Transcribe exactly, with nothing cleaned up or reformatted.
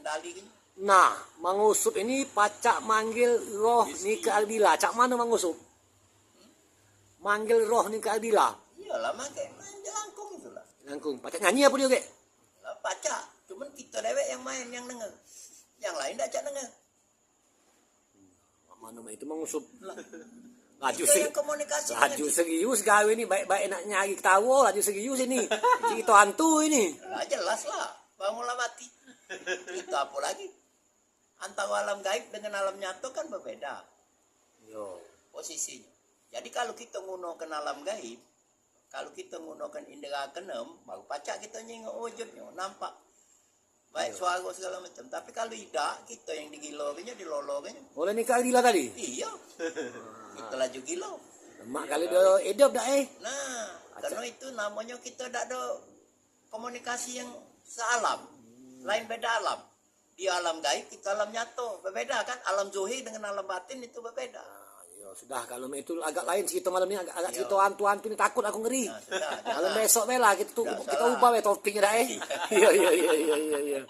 Tali ni. Nah, Mang Usup ini pacak manggil roh Nike Ardila. Cak mano Mang Usup? Manggil roh Nike Ardila. Iyalah, makai main jelangkung itulah. Langkung. Pacak nyanyi apo dio, Gek? Lah, pacak. Cuman kito dewek yang main, yang denger. Yang lain dak cak denger. Mano mak itu Mang Usup? Lah, laju Itu se-, yang komunikasi laju dengan serius gawe ni, baik-baik nak nyari ketawa, laju serius ini. Cerita hantu ini. Lah, jelas lah, bangunlah mati. Cerita apa lagi? Antara alam gaib dengan alam nyata kan berbeda. Yo. Posisinyo. Jadi, kalau kita gunakan alam gaib, kalau kita gunakan indera keenam, baru pacak kita nyingok wujudnya, nampak. Baik suara segala macam. Tapi kalau idak, kita yang digilokannya, dilolokannya. Oleh Nike Ardila tadi? Iya. Kita laju gilo. Mak kalau dia hidup dah, eh. Nah, karena itu namanya kita dak ada komunikasi yang sealam. Lain beda alam. Di alam gaib, kita alam nyata. Berbeda kan? Alam zahir dengan alam batin itu berbeda. Ah, iya, sudah. Kalau itu agak lain cerita malam ni, agak, agak cerita hantu-hantu ni, takut aku, ngeri. Nah, sudah, kalau jangan. Besok bae lah kita tu, kita ubah bae topiknya dah, eh. Iya, iya, iya, iya, iya, iya.